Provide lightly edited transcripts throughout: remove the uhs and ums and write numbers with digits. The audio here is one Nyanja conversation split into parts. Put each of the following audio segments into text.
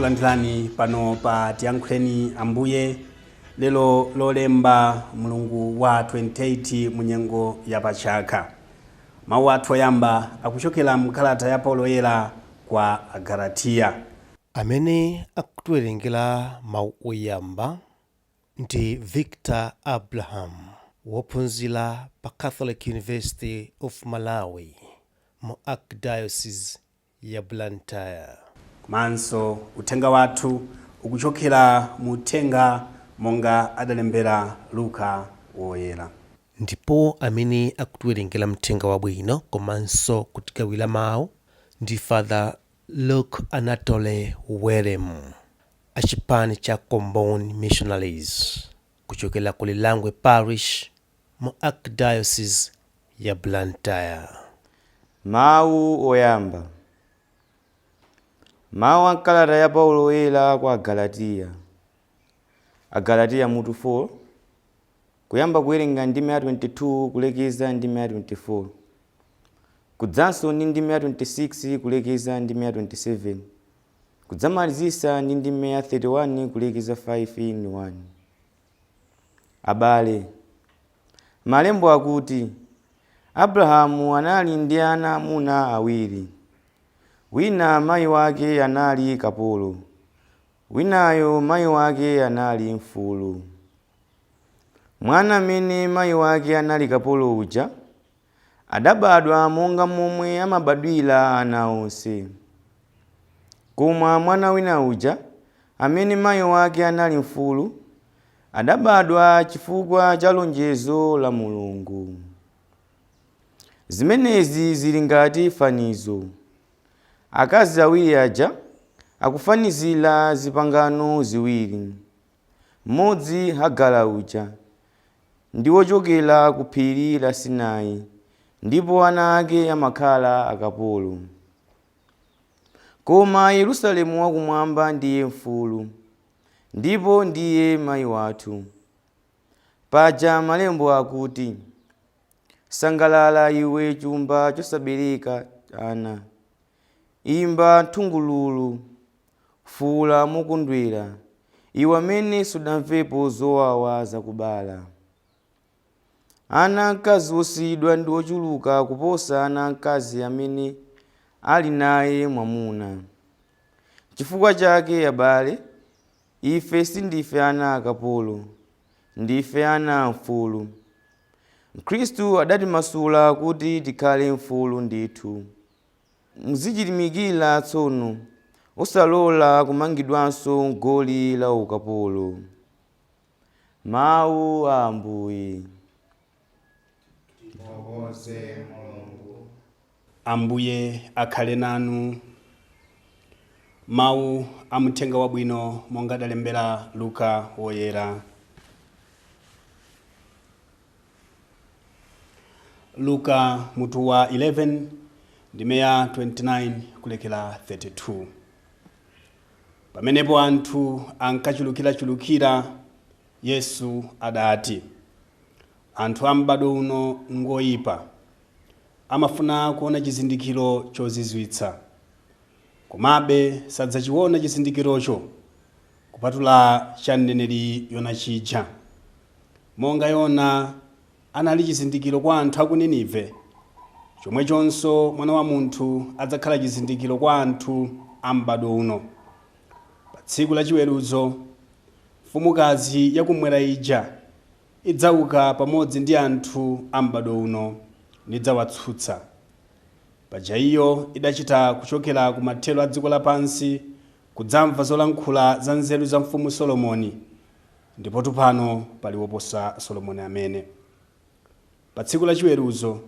Takulandirani pano pa Tiyankhuleni Ambuye lero Lolemba, mulungu wa 28 munyengo ya pachaka. Mawu athu oyamba akuchokera mkalata ya Paulo Oyera kwa Agalatiya. Amene akutiwerengera mawu oyamba ndi Victor Abraham, wophunzira pa Catholic University of Malawi mu Archdiocese ya Blantyre. Komanso uthenga wathu ukuchokera mu uthenga monga adalembera Luka Woyera. Ndipo amene akutiwerengera mthenga wabwino komanso kutigawira mawu ndi Father Luke Anatole Werem, achipani cha Comboni Missionaries kuchokera ku Lilangwe Parish mu Archdiocese ya Blantyre. Mawu oyamba. Mawu a mkalata ya Paulo Woyera kwa Agalatiya. Agalatiya mutu 4, kuyamba kuwerenga ndime ya 22 kulekeza ndime ya 24, kudzanso ndi ndime ya 26 kulekeza ndime ya 27, kudzamalizisa ndi ndime ya 31 kulekeza 5 ndi 1. Abale, malembo akuti Abrahamu anali ndi ana amuna awiri. Wina mayi wake anali kapolo, winayo mayi wake anali mfulu. Mwana amene mayi wake anali kapolo uja adabadwa monga momwe amabadwira ana onse. Koma mwana wina uja, amene mayi wake anali mfulu, adabadwa chifukwa cha lonjezo la Mulungu. Zimenezi zili ngati fanizo. Akazi awiri aja akufanizira zipangano ziwiri. Mmodzi, Hagara uja, ndi wochokera ku phiri la Sinai, ndipo ana ake amakhala akapolo. Koma Yerusalemu wakumwamba ndiye mfulu, ndipo ndiye mayi wathu. Paja malembo akuti, sangalala iwe chumba chosabereka ana, imba nthungululu, fuula mokondwera, iwe amene sudamvepo zowawa zakubala. Ana amkazi osiyidwa ndi ochuluka kuposa ana amkazi amene ali naye mwamuna. Chifukwa chake, abale, ife sindife ana akapolo, ndife ana amfulu. Khristu adatimasula kuti tikhale mfulu ndithu. Muzichilimikira tsono, osalola kumangidwanso m'goli la ukapolo. Mawu a Ambuye. Tithokoze Mulungu. Ambuye akhale nanu. Mawu a muthenga wabwino monga adalembera Luka Woyera. Luka mutu wa 11, ndime ya 29 kulekera 32. Pamenepo anthu ankachulukirachulukira, Yesu adati, anthu a m'bado uno ngoyipa, amafuna kuona chizindikiro chozizwitsa, komabe sadzachiona chizindikirocho kupatula cha mneneri Yona chija. Monga Yona anali chizindikiro kwa anthu a ku Ninive, chomwechonso Mwana wa Munthu adzakhala chizindikiro kwa anthu a m'bado uno. Pa tsiku la chiweruzo, mfumukazi yakumwera ija idzauka pamodzi ndi anthu a m'bado uno nidzawatsutsa. Paja iyo idachita kuchokera ku mathero a dziko lapansi kudzamva zolankhula za nzeru za mfumu Solomoni, ndipotu pano pali woposa Solomoni amene. Pa tsiku la chiweruzo,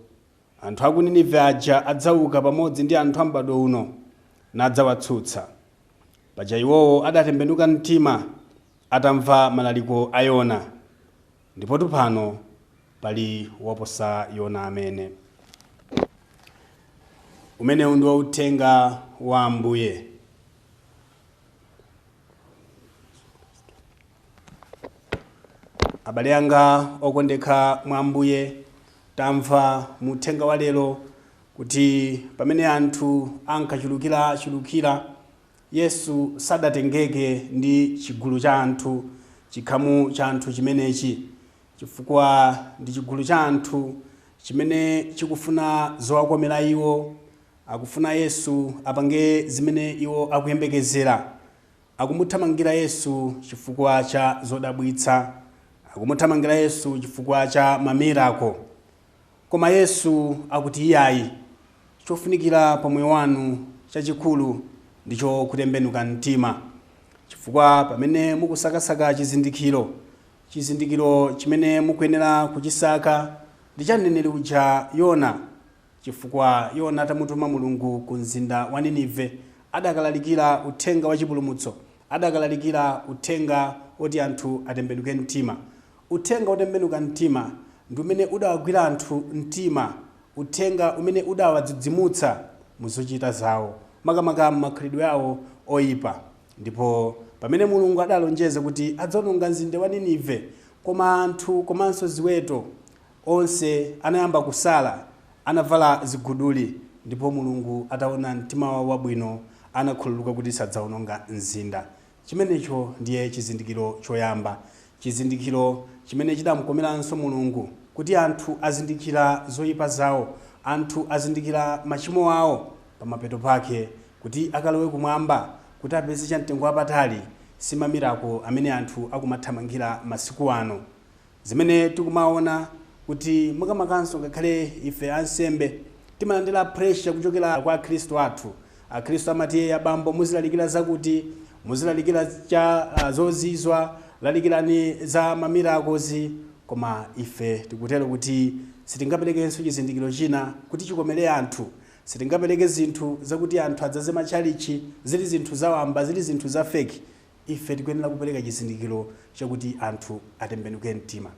anthu a ku Ninive aja adzauka pamodzi ndi anthu a m'bado uno nadzawatsutsa. Paja iwowo adatembenuka mtima atamva malaliko a Yona, ndipotu pano pali woposa Yona amene. Umenewu ndiwo uthenga wa Ambuye. Abale anga okondeka mwa Ambuye, tamva mu uthenga wa lero kuti pamene anthu ankachulukirachulukira, Yesu sadatengeke ndi chigulu cha anthu, chikhamu cha anthu chimenechi, chifukwa ndi chigulu cha anthu chimene chikufuna zowakomera iwo. Akufuna Yesu apange zimene iwo akuyembekezera. Akumuthamangira Yesu chifukwa cha zodabwitsa, akumuthamangira Yesu chifukwa cha mamirako. Koma Yesu akuti iyayi, chofunikira pa moyo wanu chachikulu ndicho kutembenuka mtima, chifukwa pamene mukusakasaka chizindikiro, chizindikiro chimene mukuyenera kuchisaka ndi cha mneneri uja Yona, chifukwa Yona atamutuma Mulungu ku mzinda wa Ninive adakalalikira uthenga wa chipulumutso, adakalalikira uthenga oti anthu atembenuke mtima. Uthenga otembenuka mtima ndi umene udawagwira anthu mtima, uthenga umene udawadzidzimutsa muzochita zawo, makamaka m'makhalidwe awo oyipa. Ndipo pamene Mulungu adalonjeza kuti adzawononga mzinda wa Ninive, koma anthu komanso ziweto onse anayamba kusala, anavala ziguduli, ndipo Mulungu ataona mtima wawo wabwino anakhululuka kuti sadzawononga mzinda. Chimenecho ndiye chizindikiro choyamba, chizindikiro chimene chidamukomeranso Mulungu, kuti anthu azindikira zoyipa zawo, anthu azindikira machimo awo, pamapeto pake kuti akalowe kumwamba, kuti apeze chamtengo wapatali. Simamirako amene anthu akumathamangira masiku ano, zimene tikumaona kuti makamakanso ngakhale ife ansembe timalandira pressure kuchokera kwa akhristu athu. Akhristu amati, abambo muzilalikira zakuti, muzilalikira cha zozizwa, lalikirani za mamirakozi. Koma ife tikutero kuti sitingaperekenso chizindikiro china kuti chikomere anthu, sitingapereke zinthu zakuti anthu adzaze matchalichi zili zinthu zawamba, zili zinthu za fake. Ife tikuyenera kupereka chizindikiro chakuti anthu atembenuke mtima.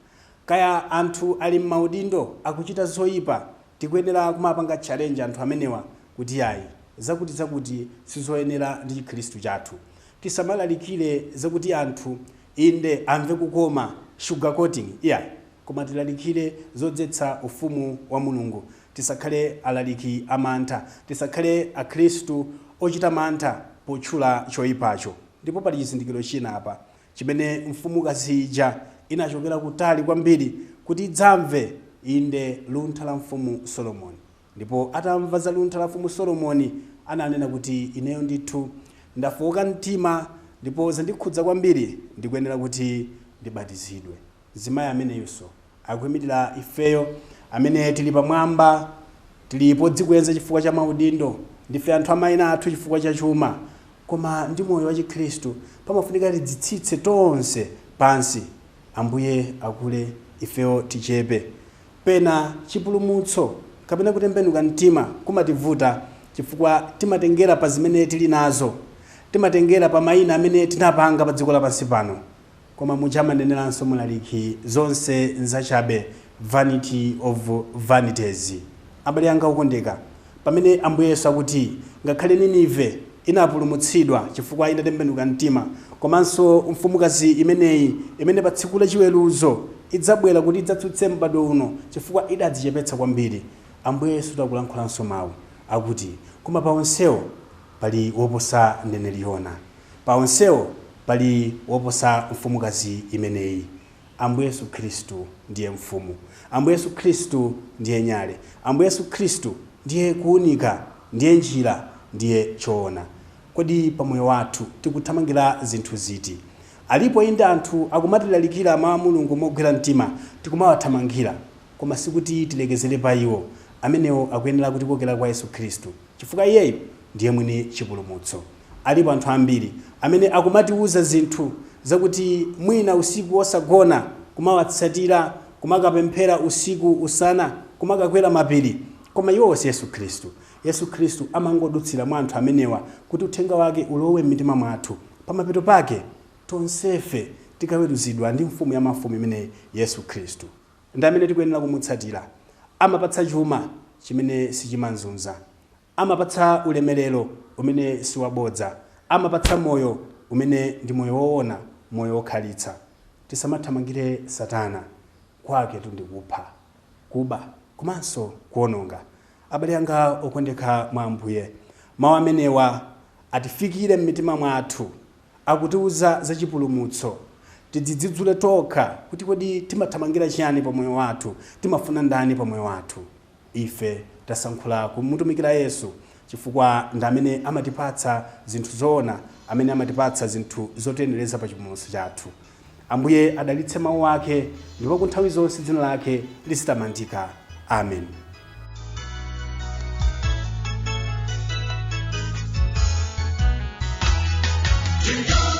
Kaya anthu ali m'maudindo akuchita zoyipa, tikuyenera kumapanga challenge anthu amenewa kuti ayi, zakuti zakuti sizoyenera ndi chikhristu chathu. Tisamalalikire zakuti anthu inde amve kukoma, sugar coating, iyayi, koma tilalikire zodzetsa ufumu wa Mulungu. Tisakhale alaliki amantha, tisakhale akhristu ochita mantha potchula choyipacho. Ndipo pali chizindikiro china apa chimene mfumukazi ija inachokera kutali kwambiri kuti idzamve inde luntha la mfumu Solomoni. Ndipo atamva za luntha la mfumu Solomoni ananena kuti ineyo ndithu ndafowoka mtima ndipo zandikhudza kwambiri, ndikuyenera kuti ndibatizidwe. Mzimayi ameneyunso akuyimirira ifeyo amene tili pamwamba, tili podzikweza chifukwa cha maudindo, ndife anthu amayina athu chifukwa cha chuma. Koma ndi moyo wa chikhristu pamafunika tidzitsitse tonse pansi, Ambuye akule, ifeyo tichepe. Pena chipulumutso kapena kutembenuka mtima kumativuta chifukwa timatengera pa zimene tili nazo, timatengera pa mayina amene tinapanga pa dziko lapansi pano. Koma muja amaneneranso mulaliki, zonse nzachabe, vanity of vanities. Abale anga okondeka, pamene Ambuye Yesu akuti ngakhale Ninive inapulumutsidwa chifukwa inatembenuka mtima, komanso mfumukazi imeneyi imene pa tsiku lachiweruzo idzabwera kuti idzatsutse m'bado uno chifukwa idadzichepetsa kwambiri, Ambuye Yesu takulankhulanso mawu akuti koma pa onsewo pali woposa mneneri Yona, pa onsewo pali woposa mfumukazi imeneyi. Ambuye Yesu Khristu ndiye mfumu, Ambuye Yesu Khristu ndiye nyale, Ambuye Yesu Khristu ndiye kuwunika, ndiye njira, ndiye choona. Kodi pamoyo wathu tikuthamangira zinthu ziti? Alipo inde anthu akumatilalikira mawu a Mulungu mogwira mtima, tikumawathamangira, koma sikuti tilekezere pa iwo. Amenewo akuyenera kutikokera kwa Yesu Khristu, chifukwa iyeyo ndiye mwini chipulumutso. Alipo anthu ambiri amene akumatiuza zinthu zakuti mwina usiku osagona kumawatsatira, kumakapemphera usiku usana, kumakakwera mapiri, koma iwowo si Yesu Khristu. Yesu Khristu amangodutsira mwa anthu amenewa kuti uthenga wake ulowe m'mitima mwathu. Pamapeto pake tonsefe tikaweruzidwa ndi mfumu ya mafumu imene Yesu Khristu ndi amene tikuyenera kumutsatira. Amapatsa chuma chimene sichimanzunza, amapatsa ulemerero umene siwabodza, amapatsa moyo umene ndi moyo woona, moyo wokhalitsa. Tisamathamangire Satana, kwake tundikupha, kuba komanso kuononga. Abale anga okondeka mwa Ambuye, mawu amenewa Atifikire m'mitima mwathu, akutiuza za chipulumutso. Tidzidzudzule tokha kuti kodi timathamangira chiyani pa moyo wathu, timafuna ndani pa moyo wathu. Ife tasankhula kumutumikira Yesu chifukwa ndi amene amatipatsa zinthu zoona, amene amatipatsa zinthu zotiyenereza pa chipulumutso chathu. Ambuye adalitse mawu ake, ndipo ku nthawi zonse dzina lake lizitamandika. Amen. Tiyambe.